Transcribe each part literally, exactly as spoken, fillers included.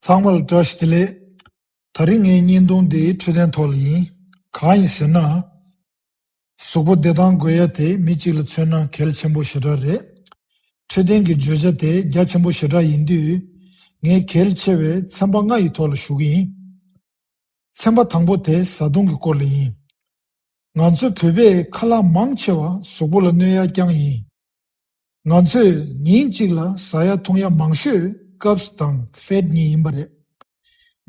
ཚང་མ་ལ་བཀྲ་ཤིས་བདེ་ལེགས། ད་རིང་ངའི་བརྙན་ཐུང་འདི་འཕྲོད་བསྟེན་ཐོག་ལ་ཡིན། གང་ཡིན་ཟེར་ན། གཟུགས་པོ་བདེ་ཐང་དགོས་ཡ་དེ་མི་གཅིག་ལ་མཚོན་ན་གལ་ཆེན་པོ་ཞེ་དྲག་རེད། འཕྲོད་བསྟེན་གྱི་བརྗོད་བྱ་དེ་རྒྱ་ཆེན་པོ་ཞེ་དྲག་ཡིན་དུས། ངས་གལ་ཆེ་བའི་ཚན་པ་ལྔ་ཡི་ཐོག་ལ་ཞུ་གི་ཡིན། ཚན་པ་དང་པོ་དེ་བཟའ་བཏུང་གི་སྐོར་ལ་ཡིན། ང་ཚོ་བོད་པས་ཁ་ལག་མང་ཆེ་བ་གཟུགས་པོ་ལ་གནོད་ཡ་རྐྱང་ཡིན། ང་ཚོས་ཉིན་གཅིག་ལ་ཟ་ཡ་འཐུང་ཡ་མང་ཤོས་ཀབ་སི་དང་ཕེ་ཊི་གཉིས་ཡིན་པ་རེད།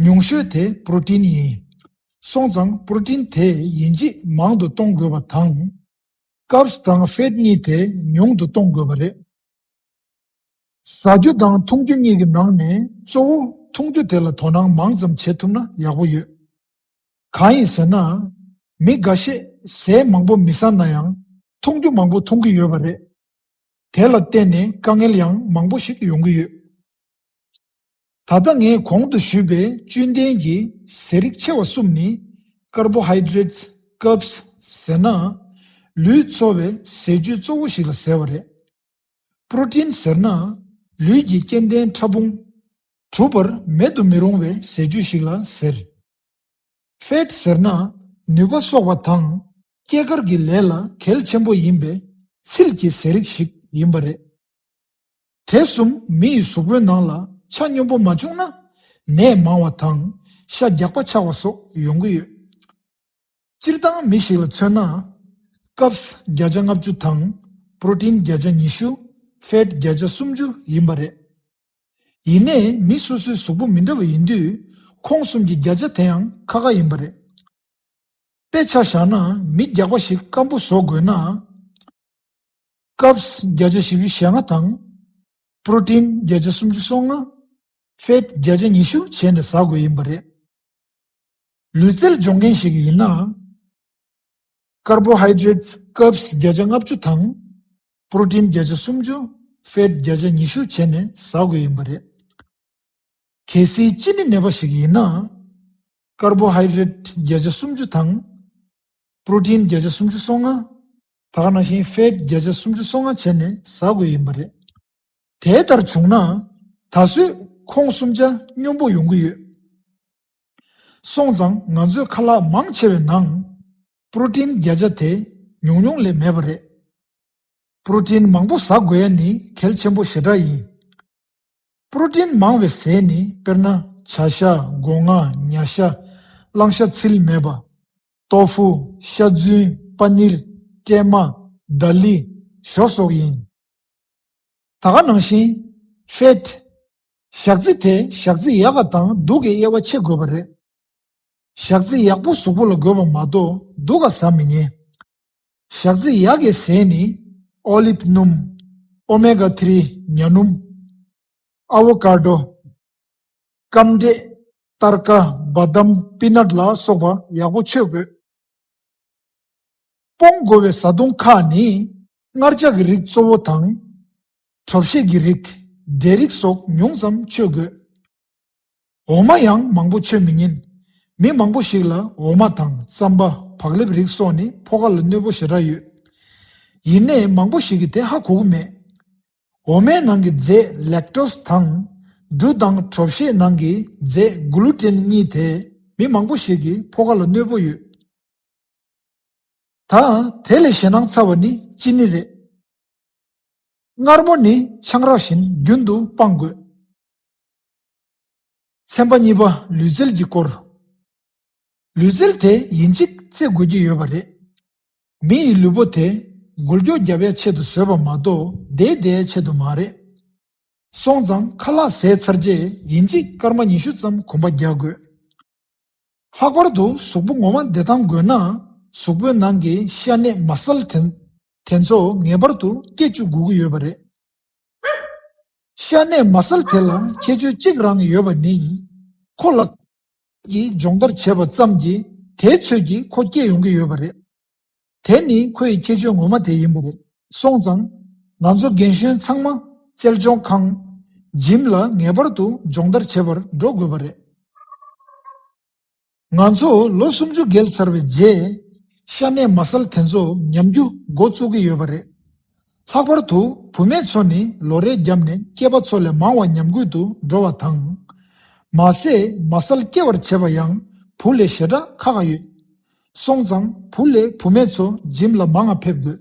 ཉུང་ཤོས་དེ་པྲོ་ཊིན་ཡིན། སོང་ཙང་པྲོ་ཊིན་དེ་ཡིན་གཅིག་མང་དུ་གཏོང་དགོས་པ་དང་། ཀབ་སི་དང་ཕེ་ཊི་གཉིས་དེ་ཉུང་དུ་གཏོང་དགོས་པ་རེད། ཟ་རྒྱུ་དང་འཐུང་རྒྱུ་གཉིས་ཀྱི་ནང་ནས་གཙོ་བོ་འཐུང་རྒྱུ་དེ་ལ་དོ་སྣང་མང་ཙམ་བྱེད་ཐུབ་ན་ཡག་པོ་ཡོད། གང་ཡིན་ཟེར་ན། མི་འགའ་ཤས་ཟས་མང་པོ་མི་ཟ་ན་ཡང་འཐུང་རྒྱུ་མང་པོ་འཐུང་གི་ཡོད་པ་རེད། དེ་ལ་བརྟེན་ནས་དཀའ་ངལ་ཡང་མང་པོ་ཞིག་ཡོང་གི་ཡོད། ད་ལྟ་ངས་གོང་དུ་ཞུས་པའི་བཅུད་ལྡན་གྱི་ཟས་རིགས་ཆེ་བ་གསུམ་ནི་ཀར་བོ་ཧའི་ཌི་རེ་ཊི་ཀབ་སི་ཟེར་ན། ལུས་འཚོ་བའི་ཟས་བཅུད་གཙོ་བོ་ཞིག་ལ་ཟེར་བ་རེད། པྲོ་ཊིན་ཟེར་ན་ལུས་ཀྱི་སྐྱེ་ལྡན་ཕྲ་ཕུང་གྲུབ་པར་མེད་དུ་མི་རུང་བའི་ཟས་བཅུད་ཞིག་ལ་ཟེར། ཕེ་ཊི་ཟེར་ན་ནུས་པ་གསོག་པ་དང་སྐྱེས་སྐར་གྱི་ལས་ལ་གལ་ཆེན་པོ་ཡིན་པའི་ཚིལ་གྱི་ཟས་རིགས་ཤིག་ཡིན་པ་རེད། དེ་གསུམ་མི་ཡི་གཟུགས་པོའི་ནང་ལ་ཆ་སྙོམས་པོ་མ་བྱུང་ན་ནད་མང་བ་དང་ཤ་རྒྱགས་པ་ཆགས་པ་སོགས་ཡོང་གི་ཡོད། སྤྱིར་བཏང་མི་ཞིག་ལ་མཚོན་ན། ཀབ་སི་བརྒྱ་ཆ་ལྔ་བཅུ་དང་པྲོ་ཊིན་བརྒྱ་ཆ་ཉི་ཤུ། ཕེ་ཊི་བརྒྱ་ཆ་སུམ་ཅུ་ཡིན་པ་རེད། ཡིན་ནའི་མི་སོ་སོའི་གཟུགས་པོ་མི་འདྲ་བ་ཡིན་དུས་ཁོང་གསུམ་གྱི་བརྒྱ་ཆ་དེ་ཡང་ཁག་ཁག་ཡིན་པ་རེད། དཔེ་ཆ་བཞག་ན་མི་རྒྱགས་པ་ཞིག་སྐམ་པོ་བཟོ་དགོས་ན། ཀབ་སི་བརྒྱ་ཆ་བཞི་བཅུ་ཞེ་ལྔ་དང་། པྲོ་ཊིན་བརྒྱ་ཆ་སུམ་ཅུ་སོ་ལྔ། ཕེ་ཊི་བརྒྱ་ཆ་ཉི་ཤུ་བྱས་ནས་ཟ་དགོས་ཡིན་པ་རེད། ལུས་རྩལ་སྦྱོང་མཁན་ཞིག་ཡིན་ན། ཀར་བོ་ཧའི་ཌི་རེ་ཊི་ཀབ་སི་བརྒྱ་ཆ་ལྔ་བཅུ་དང་། པྲོ་ཊིན་བརྒྱ་ཆ་སུམ་ཅུ། ཕེ་ཊི་བརྒྱ་ཆ་ཉི་ཤུ་བྱས་ནས་ཟ་དགོས་ཡིན་པ་རེད། གལ་སྲིད་ཅི་ནི་ནད་པ་ཞིག་ཡིན་ན། ཀར་བོ་ཧའི་ཌི་རེ་ཊི་བརྒྱ་ཆ་སུམ་ཅུ་དང་། པྲོ་ཊིན་བརྒྱ་ཆ་སུམ་ཅུ་སོ་ལྔ། ད་ག་ནང་བཞིན་ཕེ་ཊི་བརྒྱ་ཆ་སུམ་ཅུ་སོ་ལྔ་བྱས་ནས་ཟ་དགོས་ཡིན་པ་རེད། དེ་ལྟར་བྱུང་ན། ད་གཟོད་ཁོང་གསུམ་ཆ་སྙོམས་པོ་ཡོང་གི་ཡོད། སོང་ཙང་ང་ཚོའི་ཁ་ལག་མང་ཆེ་བའི་ནང་། པྲོ་ཊིན་བརྒྱ་ཆ་དེ་ཉུང་ཉུང་ལས་མེད་པ་རེད། པྲོ་ཊིན་མང་པོ་ཟ་དགོས་ཡ་ནི་གལ་ཆེན་པོ་ཞེ་དྲག་ཡིན། པྲོ་ཊིན་མང་བའི་ཟས་ནི་དཔེར་ན་བྱ་ཤ། སྒོ་ང་། ཉ་ཤ། གླང་ཤ་ཚིལ་མེད་པ། ཏོ་ཧྥུ། ཤ་རྫུན། པ་ནིར། སྲན་མ། དཱ་ལི། ཞོ་སོགས་ཡིན། ད་ག་ནང་བཞིན་ཕེ་ཊི། ཞག་རྩི་དེ་ཞག་རྩི་ཡག་ག་དང་སྡུག་གི་དབྱེ་བ་ཕྱེ་དགོས་པ་རེད། ཞག་རྩི་ཡག་པོ་གཟུགས་པོ་ལ་དགོས་པ་མ་གཏོགས་སྡུག་ག་ཟ་མི་ཉན། ཞག་རྩི་ཡག་གི་ཟས་ནི་ཨོ་ལིབ་སྣུམ། ཨོ་མེ་ག་ཐི་རི་ཉ་སྣུམ། ཨ་བོ་ཀ་ཌོ། སྐམ་འབྲས། སྟར་ཀ། བ་དམ། པི་ནཊ་ལ་སོགས་པ་ཡག་པོ་མཆོད་དགོས། སྤོང་དགོས་པའི་བཟའ་བཏུང་ཁག་ནི་མངར་ཆ་གི་རིགས་གཙོ་བོ་དང་། གྲོ་ཞིབ་ཀྱི་རིགས། འབྲས་རིགས་སོགས་ཉུང་ཙམ་མཆོད་དགོས། འོ་མ་ཡང་མང་པོ་མཆོད་མི་ཉན། མི་མང་པོ་ཞིག་ལ་འོ་མ་དང་རྩམ་པ། བག་ལེབ་རིགས་སོགས་ནི་ཕོ་ཁ་ལ་གནོད་པོ་ཞེ་དྲག་ཡོད། ཡིན་ནའི་མང་པོ་ཞིག་གིས་དེ་ཧ་གོ་གི་མེད། འོ་མའི་ནང་གི་རྫས་ལེག་ཊོ་སི་དང་། འབྲུ་དང་གྲོ་ཞིབ་ནང་གི་རྫས་གུ་ལུ་ཊན་གཉིས་དེ་མི་མང་པོ་ཞིག་གི་ཕོ་ཁ་ལ་གནོད་པོ་ཡོད། ད་དེ་ལས་ཞེད་སྣང་ཚ་བ་ནི་ཅི་ནི་རེད། མངར་མོ་ནི་ཆང་རག་བཞིན་རྒྱུན་དུ་སྤང་དགོས། ཚན་པ་གཉིས་པ་ལུས་རྩལ་གྱི་སྐོར། ལུས་རྩལ་དེ་ཡིན་གཅིག་རྩེ་དགོས་ཀྱི་ཡོད་པ་རེད། མི་ཡི་ལུས་པོ་དེ་འགུལ་སྐྱོད་རྒྱབ་ཡ་ཆེད་དུ་བཟོས་པ་མ་གཏོགས་བསྡད་བསྡད་ཡ་ཆེད་དུ་མ་རེད། སོང་ཙང་ཁ་ལག་ཟས་ཚར་རྗེས་ཡིན་གཅིག་སྐར་མ་ཉི་ཤུ་ཙམ་གོམ་པ་རྒྱག་དགོས། ལྷག་པར་དུ་གཟུགས་པོ་ངོ་མ་བདེ་ཐང་དགོས་ན། གཟུགས་པོའི་ནང་གི་ཤ་གནད་མ་སལ་དེ་དེ་ཚོ་ངེས་པར་དུ་སྐྱེ་བཅུག་དགོས་ཀྱི་ཡོད་པ་རེད། ཤ་གནད་མ་སལ་དེ་ལ་ཁྱད་ཆོས་གཅིག་རང་ཡོད་པ་ནི། ཁོ་ལ་གིས་སྦྱོང་བརྡར་བྱས་པ་ཙམ་གྱིས་དེའི་ཚོད་ཀྱིས་ཁོ་སྐྱེ་ཡོང་གི་ཡོད་པ་རེད། དེ་ནི་ཁོ་ཡི་ཁྱད་ཆོས་ངོ་མ་དེ་ཡིན་པ་རེད། སོང་ཙང་ང་ཚོ་རྒན་གཞོན་ཚང་མ་རྩལ་སྦྱོང་ཁང་། ཇིམ་ལ་ངེས་པར་དུ་སྦྱོང་བརྡར་བྱེད་པར་འགྲོ་དགོས་པ་རེད། ང་ཚོ་ལོ་སུམ་ཅུ་བརྒལ་ཚར་བའི་རྗེས། ཤ་གནད་མ་སལ་དེ་ཚོ་ཉམས་རྒྱུ་འགོ་བཙུགས་ཀྱི་ཡོད་པ་རེད། ལྷག་པར་དུ་བུད་མེད་ཚོ་ནི་ལོ་རེ་བརྒྱབ་ནས་སྐྱེས་པ་ཚོ་ལས་མང་བ་ཉམས་རྒུད་དུ་འགྲོ་བ་དང་། མ་ཟད་མ་སལ་སྐྱེ་བར་བྱེད་པ་ཡང་བུ་ལས་ཞེ་དྲག་ཁག་ཁག་ཡོད། སོང་ཙང་བུ་ལས་བུད་མེད་ཚོ་ཇིམ་ལ་མང་ང་ཕེབས་དགོས།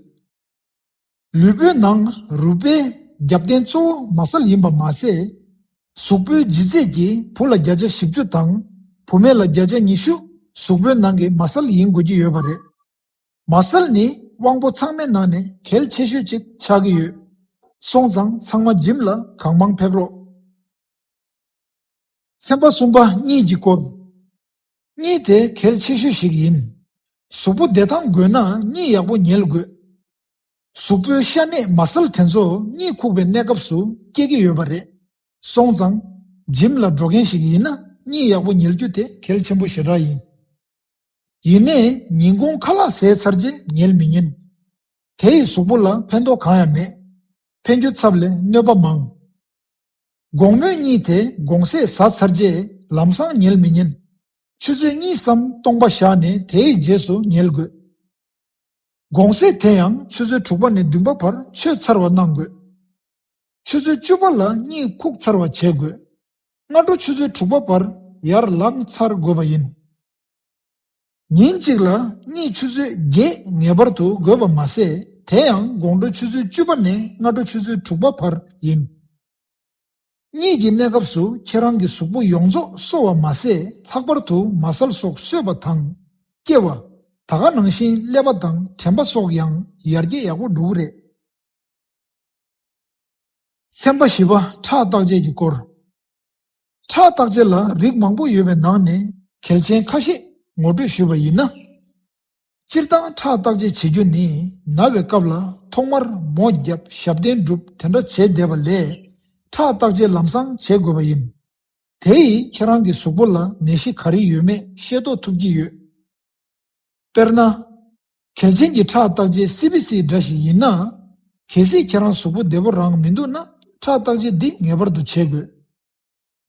ལུས་པོའི་ནང་རུས་པའི་རྒྱབ་རྟེན་གཙོ་བོ་མ་སལ་ཡིན་པ་མ་ཟད། གཟུགས་པོའི་ལྗིད་ཚད་ཀྱིས་བུ་ལ་བརྒྱ་ཆ་བཞི་བཅུ་དང་བུད་མེད་ལ་བརྒྱ་ཆ་ཉི་ཤུ་གཟུགས་པོའི་ནང་གི་མ་སལ་ཡིན་དགོས་ཀྱི་ཡོད་པ་རེད། མ་སལ་ནི་དབང་པོ་ཚང་མའི་ནང་ནས་གལ་ཆེ་ཤོས་ཅིག་ཆགས་ཀྱི་ཡོད། སོང་ཙང་ཚང་མ་ཇིམ་ལ་གང་མང་ཕེབས་རོགས། ཚན་པ་གསུམ་པ་གཉིད་ཀྱི་སྐོར། གཉིད་དེ་གལ་ཆེ་ཤོས་ཤིག་ཡིན། གཟུགས་པོ་བདེ་ཐང་དགོས་ན་གཉིད་ཡག་པོ་ཉལ་དགོས། གཟུགས་པོའི་ཤ་གནད་མ་སལ་དེ་ཚོ་གཉིད་ཁུག་པའི་གནས་སྐབས་སུ་སྐྱེ་གི་ཡོད་པ་རེད། སོང་ཙང་ཇིམ་ལ་འགྲོ་མཁན་ཞིག་ཡིན་ན་གཉིད་ཡག་པོ་ཉལ་རྒྱུ་དེ་གལ་ཆེན་པོ་ཞེ་དྲག་ཡིན། ཡིན་ནའི་ཉིན་གུང་ཁ་ལག་ཟས་ཚར་རྗེས་ཉལ་མི་ཉན། དེ་ཡིས་གཟུགས་པོ་ལ་ཕན་ཐོགས་གང་ཡང་མེད། ཕན་རྒྱུ་ཚབ་ལས་གནོད་པ་མང་། དགོང་མོའི་གཉིད་དེ་དགོང་ཟས་ཟ་ཚར་རྗེས་ལམ་སང་ཉལ་མི་ཉན། ཆུ་ཚོད་གཉིས་སམ་སྟོང་པ་བཞག་ནས་དེའི་རྗེས་སུ་ཉལ་དགོས། དགོང་ཟས་དེ་ཡང་ཆུ་ཚོད་དྲུག་པ་ནས་བདུན་པ་བར་མཆོད་ཚར་བ་གནང་དགོས། ཆུ་ཚོད་བཅུ་པ་ལ་གཉིད་ཁུག་ཚར་བ་བྱེད་དགོས། སྔ་དྲོ་ཆུ་ཚོད་དྲུག་པ་བར་ཡར་ལངས་ཚར་དགོས་པ་ཡིན། ཉིན་གཅིག་ལ་གཉིད་ཆུ་ཚོད་བརྒྱད་ངེས་པར་དུ་དགོས་པ་མ་ཟད། དེ་ཡང་དགོང་དྲོ་ཆུ་ཚོད་བཅུ་པ་ནས་སྔ་དྲོ་ཆུ་ཚོད་དྲུག་པ་བར་ཡིན། གཉིད་ཀྱི་གནས་སྐབས་སུ་ཁྱེད་རང་གི་གཟུགས་པོ་ཡོངས་རྫོགས་གསོ་བ་མ་ཟད། ལྷག་པར་དུ་མ་སལ་སོགས་གསོས་པ་དང་། སྐེ་བ། ད་ག་ནང་བཞིན་ཀླད་པ་དང་དྲན་པ་སོགས་ཡང་ཡར་རྒྱས་ཡག་པོ་འགྲོ་གི་རེད། ཚན་པ་བཞི་པ། ཁྲག་བརྟག་དཔྱད་ཀྱི་སྐོར། ཁྲག་བརྟག་དཔྱད་ལ་རིགས་མང་པོ་ཡོད་པའི་ནང་ནས་གལ་ཆེན་ཁ་ཤས་ངོ་སྤྲོད་ཞུས་པ་ཡིན་ན། སྤྱིར་བཏང་ཁྲག་བརྟག་དཔྱད་བྱེད་རྒྱུ་ནི་ན་བའི་སྐབས་ལ་ཐོག་མར་མོ་བརྒྱབ་ཞབས་བརྟན་སྒྲུབ་དེ་འདྲ་བྱས་བསྡད་པ་ལས། ཁྲག་བརྟག་དཔྱད་ལམ་སང་བྱེད་དགོས་པ་ཡིན། དེ་ཡིས་ཁྱེད་རང་གི་གཟུགས་པོ་ལ་ནད་གཞི་ག་རེ་ཡོད་མེད་ཤེས་རྟོགས་ཐུབ་ཀྱི་ཡོད། དཔེར་ན། གལ་ཆེན་གྱི་ཁྲག་བརྟག་དཔྱད་སི་བི་སི་འདྲ་ཞིག་ཡིན་ན། གལ་སྲིད་ཁྱེད་རང་གཟུགས་པོ་བདེ་པོ་རང་མི་འདུག་ན། ཁྲག་བརྟག་དཔྱད་འདི་ངེས་པར་དུ་བྱེད་དགོས།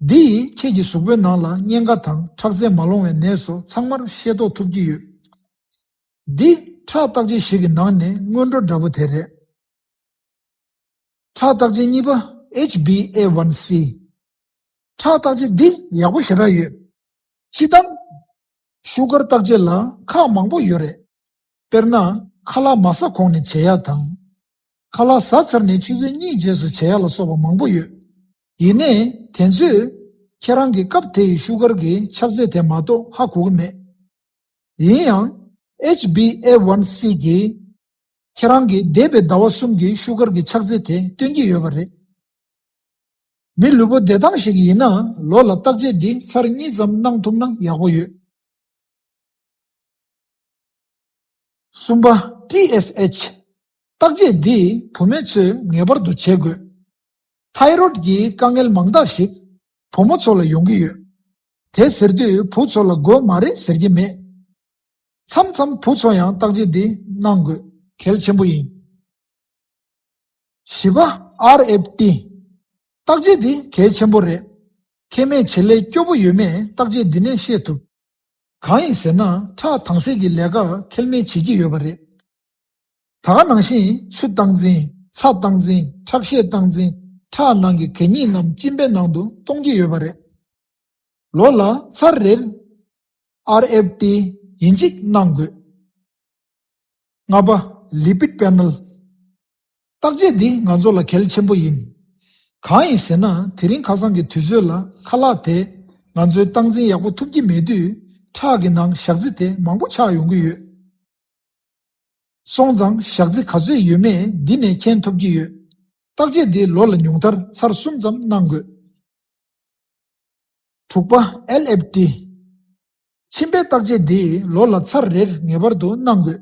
འདི་ཡིས་ཁྱེད་ཀྱི་གཟུགས་པོའི་ནང་ལ་གཉན་ཁ་དང་ཁྲག་རྩའི་མ་ལོང་བའི་ནད་སོགས་ཚང་མར་ཤེས་རྟོགས་ཐུབ་ཀྱི་ཡོད། འདི་ཁྲག་བརྟག་དཔྱད་ཞིག་གི་ནང་ནས་སྔོན་འགྲོ་འདྲ་པོ་དེ་རེད། ཁྲག་བརྟག་དཔྱད་གཉིས་པ། ཨེཆ་བི་ཨེ་ཝན་སི། ཁྲག་བརྟག་དཔྱད་འདི་ཡག་པོ་ཞེ་དྲག་ཡོད། སྤྱིར་བཏང་། ཤུ་གར་བརྟག་དཔྱད་ལ་ཁག་མང་པོ་ཡོད་རེད། དཔེར་ན། ཁ་ལག་མ་ཟ་གོང་ནས་བྱེད་ཡག་དང་། ཁ་ལག་ཟ་ཚར་ནས་ཆུ་ཚོད་གཉིས་རྗེས་སུ་བྱེད་ཡག་ལ་སོགས་པ་མང་པོ་ཡོད། ཡིན་ནའི་དེ་ཚོས་ཁྱེད་རང་གི་སྐབས་དེ་ཡི་ཤུ་གར་གྱི་ཆགས་ཚད་དེ་མ་གཏོགས་ཧ་གོ་གི་མེད། ཡིན་ཡང་། ཨེཆ་བི་ཨེ་ཝན་སི་གིས་ཁྱེད་རང་གི་འདས་པའི་ཟླ་བ་གསུམ་གྱི་ཤུ་གར་གྱི་ཆགས་ཚད་དེ་སྟོན་གྱི་ཡོད་པ་རེད། མི་ལུས་པོ་བདེ་ཐང་ཞིག་ཡིན་ན་ལོ་ལ་བརྟག་དཔྱད་འདི་ཚར་གཉིས་ཙམ་གནང་ཐུབ་ན་ཡག་པོ་ཡོད། གསུམ་པ། ཊི་ཨེས་ཨེཆ། བརྟག་དཔྱད་འདི་བུད་མེད་ཚོས་ངེས་པར་དུ་བྱེད་དགོས། ཐའི་རོཌ་ཀྱི་དཀའ་ངལ་མང་དག་ཞིག་བུ་མོ་ཚོ་ལ་ཡོང་གི་ཡོད། དེ་ཟེར་དུས་བུ་ཚོ་ལ་དགོས་མ་རེད་ཟེར་གྱི་མེད། མཚམས་མཚམས་བུ་ཚོ་ཡང་བརྟག་དཔྱད་འདི་གནང་དགོས། གལ་ཆེན་པོ་ཡིན། བཞི་པ། ཨར་ཨེཕ་ཊི། བརྟག་དཔྱད་འདི་གལ་ཆེན་པོ་རེད། མཁལ་མའི་བྱེད་ལས་སྐྱོ་པོ་ཡོད་མེད་བརྟག་དཔྱད་འདི་ནས་ཤེས་ཐུབ། གང་ཡིན་ཟེར་ན་ཁྲག་དྭངས་གསལ་གྱི་ལས་ཀ་མཁལ་མས་བྱེད་ཀྱི་ཡོད་པ་རེད། ད་ག་ནང་བཞིན་ཆུ་སྟངས་འཛིན། ཚྭ་སྟངས་འཛིན། ཁྲག་ཤེད་སྟངས་འཛིན། ཁྲག་ནང་གི་གད་སྙིགས་རྣམས་གཅིན་པའི་ནང་དུ་གཏོང་གི་ཡོད་པ་རེད། ལོ་ལ་ཚར་རེར་ཨར་ཨེཕ་ཊི་ཡིན་གཅིག་གནང་དགོས། ལྔ་པ། ལི་པིཌ་པེ་ནལ། བརྟག་དཔྱད་འདི་ང་ཚོ་ལ་གལ་ཆེན་པོ་ཡིན། གང་ཡིན་ཟེར་ན་དེ་རིང་ཁ་སང་གི་དུས་ཚོད་ལ་ཁ་ལག་དེ་ང་ཚོས་སྟངས་འཛིན་ཡག་པོ་ཐུབ་ཀྱི་མེད་དུས་ཁྲག་གི་ནང་ཞག་རྩི་དེ་མང་པོ་ཆགས་ཡོང་གི་ཡོད། སོང་ཙང་ཞག་རྩི་ག་ཚོད་ཡོད་མེད་འདི་ནས་མཁྱེན་ཐུབ་ཀྱི་ཡོད། བརྟག་དཔྱད་འདི་ལོ་ལ་ཉུང་མཐར་ཚར་གསུམ་ཙམ་གནང་དགོས། དྲུག་པ། ཨེལ་ཨེཕ་ཊི། མཆིན་པའི་བརྟག་དཔྱད་འདི་ལོ་ལ་ཚར་རེར་ངེས་པར་དུ་གནང་དགོས།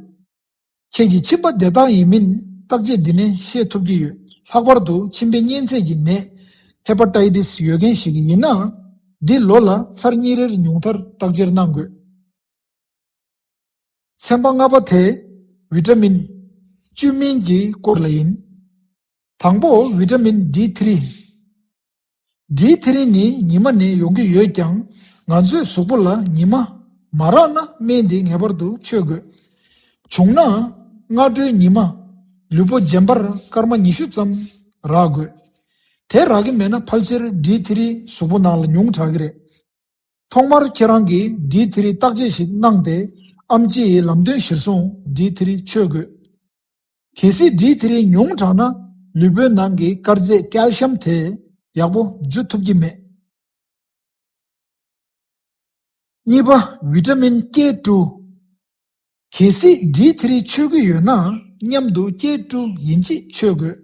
ཁྱེད་ཀྱི་མཆིན་པ་བདེ་ཐང་ཡིན་མིན་བརྟག་དཔྱད་འདི་ནས་ཤེས་ཐུབ་ཀྱི་ཡོད། ལྷག་པར་དུ་མཆིན་པའི་གཉན་ཚད་ཀྱི་ནད་ཧེ་པ་ཊའི་ཊི་སི་ཡོད་མཁན་ཞིག་ཡིན་ན། འདི་ལོ་ལ་ཚར་གཉིས་རེར་ཉུང་མཐར་བརྟག་དཔྱད་གནང་དགོས། ཚན་པ་ལྔ་པ་དེ་ཝི་ཊ་མིན་བཅུད་སྨན་གྱི་སྐོར་ལ་ཡིན། དང་པོ་ཝི་ཊ་མིན་ཌི་ཐི་རི། ཌི་ཐི་རི་ནི་ཉི་མ་ནས་ཡོང་གི་ཡོད་ཀྱང་ང་ཚོའི་གཟུགས་པོ་ལ་ཉི་མ་མ་རག་ན་སྨན་འདི་ངེས་པར་དུ་མཆོད་དགོས། བྱུང་ན་སྔ་དྲོའི་ཉི་མ་ལུས་པོ་རྗེན་པར་སྐར་མ་ཉི་ཤུ་ཙམ་རག་དགོས། དེ་རག་གི་མེད་ན་ཕལ་ཆེར་ཌི་ཐི་རི་གཟུགས་པོ་ནང་ལ་ཉུང་དྲགས་ཀྱི་རེད། ཐོག་མར་ཁྱེད་རང་གིས་ཌི་ཐི་རི་བརྟག་དཔྱད་ཞིག་གནང་སྟེ་ཨེམ་ཆི་ཡི་ལམ་སྟོན་གཞིར་བཟུང་ཌི་ཐི་རི་མཆོད་དགོས། གལ་སྲིད་ཌི་ཐི་རི་ཉུང་དྲགས་ན་ལུས་པོའི་ནང་གི་དཀར་རྫས་ཀལ་ཤམ་དེ་ཡག་པོ་འཇུ་ཐུབ་ཀྱི་མེད། གཉིས་པ། ཝི་ཊ་མིན་ཀེ་ཊུ། གལ་སྲིད་ཌི་ཐི་རི་མཆོད་ཀྱི་ཡོད་ན་མཉམ་དུ་ཀེ་ཊུ་ཡིན་གཅིག་མཆོད་དགོས།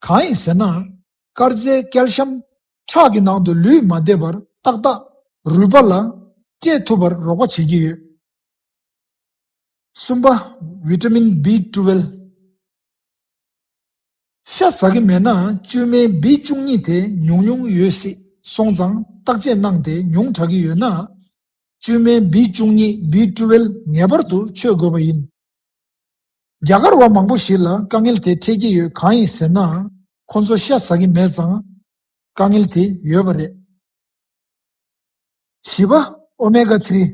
གང་ཡིན་ཟེར་ན། དཀར་རྫས་ཀལ་ཤམ་ཁྲག་གི་ནང་དུ་ལུད་མ་བསྡད་པར་ཏག་ཏག་རུས་པ་ལ་སྤྲད་ཐུབ་པར་རོགས་པ་བྱེད་ཀྱི་ཡོད། གསུམ་པ། ཝི་ཊ་མིན་བི་ཊུ་ཝེལ། ཤ་ཟ་གི་མེད་ན་བཅོས་མའི་བི་བཅུ་གཉིས་དེ་ཉུང་ཉུང་ཡོད་སྲིད་སོང་ཙང་བརྟག་དཔྱད་གནང་སྟེ་ཉུང་དྲགས་ཀྱི་ཡོད་ན། བཅོས་མའི་བི་བཅུ་གཉིས་བི་ཊུ་ཝེལ་ངེས་པར་དུ་མཆོད་དགོས་པ་ཡིན། རྒྱ་གར་བ་མང་པོ་ཞིག་ལ་དཀའ་ངལ་དེ་འཕྲད་ཀྱི་ཡོད། གང་ཡིན་ཟེར་ན། ཁོ་ཚོ་ཤ་ཟ་གི་མེད་ཙང་དཀའ་ངལ་དེ་ཡོད་པ་རེད། བཞི་པ། ཨོ་མེ་ག་ཐི་རི།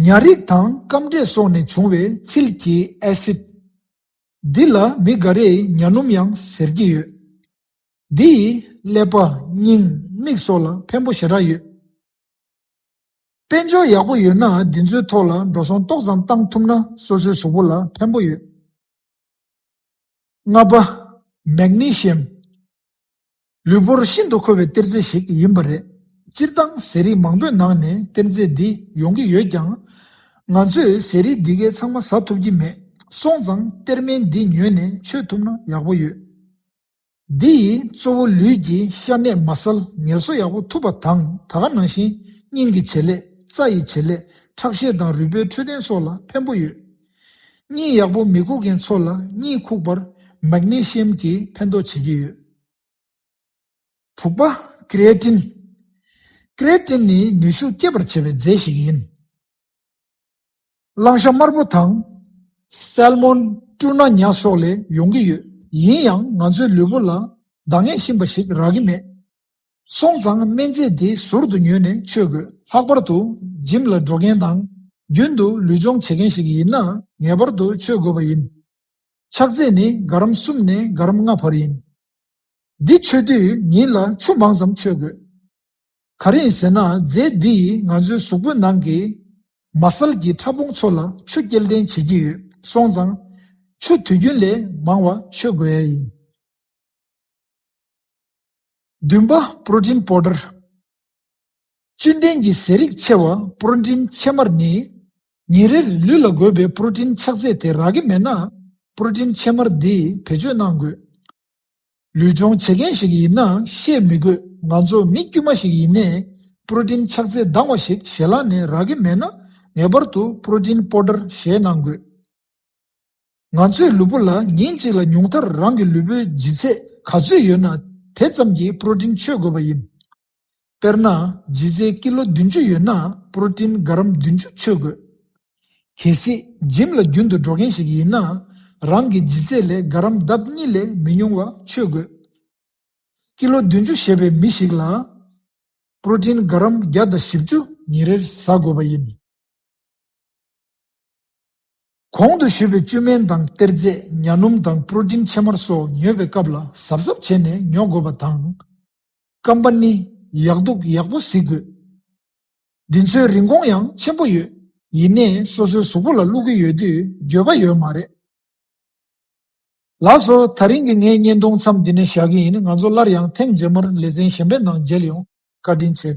ཉ་རིགས་དང་སྐམ་འབྲས་སོགས་ནས་བྱུང་བའི་ཚིལ་གྱི་ཨེ་སིད། འདི་ལ་མི་འགའ་རེས་ཉ་སྣུམ་ཡང་ཟེར་གྱི་ཡོད། འདི་ཡིས་ཀླད་པ། སྙིང་། མིག་སོགས་ལ་ཕན་པོ་ཞེ་དྲག་ཡོད། དཔལ་འབྱོར་ཡག་པོ་ཡོད་ན་འདི་ཚོའི་ཐོག་ལ་འགྲོ་སོང་ཏོག་ཙམ་བཏང་ཐུབ་ན་སོ་སོའི་གཟུགས་པོ་ལ་ཕན་པོ་ཡོད། ལྔ་པ། མེག་ནི་ཤི་ཡམ། ལུས་པོར་ཤིན་ཏུ་མཁོ་བའི་གཏེར་རྫས་ཤིག་ཡིན་པ་རེད། སྤྱིར་བཏང་ཟས་རིགས་མང་པོའི་ནང་ནས་གཏེར་རྫས་འདི་ཡོང་གི་ཡོད་ཀྱང་། ང་ཚོས་ཟས་རིགས་འདི་གའི་ཚང་མ་ཟ་ཐུབ་ཀྱི་མེད་སོང་ཙང་གཏེར་སྨན་འདི་ཉོས་ནས་མཆོད་ཐུབ་ན་ཡག་པོ་ཡོད། འདི་ཡིས་གཙོ་བོ་ལུས་ཀྱི་ཤ་གནད་མ་སལ་ངལ་གསོ་ཡག་པོ་ཐུབ་པ་དང་། ད་ག་ནང་བཞིན་སྙིང་གི་བྱེད་ལས། རྩ་ཡི་བྱེད་ལས། ཁྲག་ཤེད་དང་རུས་པའི་འཕྲོད་བསྟེན་སོགས་ལ་ཕན་པོ་ཡོད། གཉིད་ཡག་པོ་མི་ཁུག་མཁན་ཚོ་ལ་གཉིད་ཁུག་པར་མེག་ནི་ཤི་ཡམ་གྱིས་ཕན་ཐོགས་བྱེད་ཀྱི་ཡོད། དྲུག་པ། ཀི་རེ་ཊིན། ཀི་རེ་ཊིན་ནི་ནུས་ཤུགས་སྐྱེད་པར་བྱེད་པའི་རྫས་ཤིག་ཡིན། གླང་ཤ་དམར་པོ་དང་། སལ་མོན། ཊུ་ན་ཉ་སོགས་ལས་ཡོང་གི་ཡོད། ཡིན་ཡང་ང་ཚོའི་ལུས་པོ་ལ་འདང་ངེས་ཤིན་པ་ཞིག་རག་གི་མེད། སོང་ཙང་སྨན་རྫས་འདི་ཟུར་དུ་ཉོས་ནས་མཆོད་དགོས། ལྷག་པར་དུ་ཇིམ་ལ་འགྲོ་མཁན་དང་རྒྱུན་དུ་ལུས་སྦྱོང་བྱེད་མཁན་ཞིག་ཡིན་ན་ངེས་པར་དུ་མཆོད་དགོས་པ་ཡིན། ཕྱག་རྫས་ནི་ག་རམ་གསུམ་ནས་ག་རམ་ལྔ་བར་ཡིན། འདི་མཆོད་དུས་ཉིན་ལ་ཆུ་མང་ཙམ་མཆོད་དགོས། ག་རེ་ཡིན་ཟེར་ན། རྫས་འདི་ཡིས་ང་ཚོའི་གཟུགས་པོའི་ནང་གི་མ་སལ་གྱི་ཕྲ་ཕུང་ཚོ་ལ་ཆུ་སྐྱེལ་འདྲེན་བྱེད་ཀྱི་ཡོད་སོང་ཙང་། ཆུ་དུས་རྒྱུན་ལས་མང་བ་མཆོད་དགོས་ཡ་ཡིན། བདུན་པ། པྲོ་ཊིན་པའུ་ཌར། བཅུད་ལྡན་གྱི་ཟས་རིགས་ཆེ་བ་པྲོ་ཊིན་ཕྱེ་མར་ནི། ཉིན་རེར་ལུས་ལ་དགོས་པའི་པྲོ་ཊིན་ཕྱག་རྫས་དེ་རག་གི་མེད་ན། པྲོ་ཊིན་ཕྱེ་མར་འདི་བེད་སྤྱོད་གནང་དགོས། ལུས་སྦྱོང་བྱེད་མཁན་ཞིག་ཡིན་ན་བཤད་མི་དགོས། ང་ཚོ་མི་དཀྱུས་མ་ཞིག་ཡིན་ནའི་པྲོ་ཊིན་ཕྱག་རྫས་འདང་བ་ཞིག་ཞལ་ལག་ནས་རག་གི་མེད་ན། ངེས་པར་དུ་པྲོ་ཊིན་པའུ་ཌར་བཞེས་གནང་དགོས། ང་ཚོའི་ལུས་པོ་ལ་ཉིན་གཅིག་ལ་ཉུང་མཐར་རང་གི་ལུས་པོའི་ལྗིད་ཚད་ག་ཚོད་ཡོད་ན་དེ་ཙམ་གྱི་པྲོ་ཊིན་མཆོད་དགོས་པ་ཡིན། དཔེར་ན། ལྗིད་ཚད་ཀི་ལོ་བདུན་ཅུ་ཡོད་ན་པྲོ་ཊིན་ག་རམ་བདུན་ཅུ་མཆོད་དགོས། གལ་སྲིད་ཇིམ་ལ་རྒྱུན་དུ་འགྲོ་མཁན་ཞིག་ཡིན་ན། རང་གི་ལྗིད་ཚད་ལས་ག་རམ་ལྡབ་གཉིས་ལས་མི་ཉུང་བ་མཆོད་དགོས། ཀི་ལོ་བདུན་ཅུ་བཞེས་པའི་མི་ཞིག་ལ་པྲོ་ཊིན་ག་རམ་བརྒྱ་དང་བཞི་བཅུ་ཉིན་རེར་ཟ་དགོས་པ་ཡིན། གོང་དུ་ཞུས་པའི་བཅུད་སྨན་དང་གཏེར་རྫས། ཉ་སྣུམ་དང་པྲོ་ཊིན་ཕྱེ་མར་སོགས་ཉོ་བའི་སྐབས་ལ་གཟབ་གཟབ་བྱས་ནས་ཉོ་དགོས་པ་དང་། ཀམ་པ་ནི་ཡག་སྡུག་ཡག་པོ་གཟིགས་དགོས། འདི་ཚོའི་རིན་གོང་ཡང་ཆེན་པོ་ཡོད། ཡིན་ནའི་སོ་སོའི་གཟུགས་པོ་ལ་བླུག་གི་ཡོད་དུས་འགྱོད་པ་ཡོད་མ་རེད། ལགས་སོ། དེ་རིང་གི་ངའི་བརྙན་ཐུང་མཚམས་འདི་ནས་བཞག་གི་ཡིན། ང་ཚོ་སླར་ཡང་ཐེངས་རྗེས་མར་ལེ་ཚན་གཞན་པའི་ནང་མཇལ་ཡོང་། བཀའ་དྲིན་ཆེ།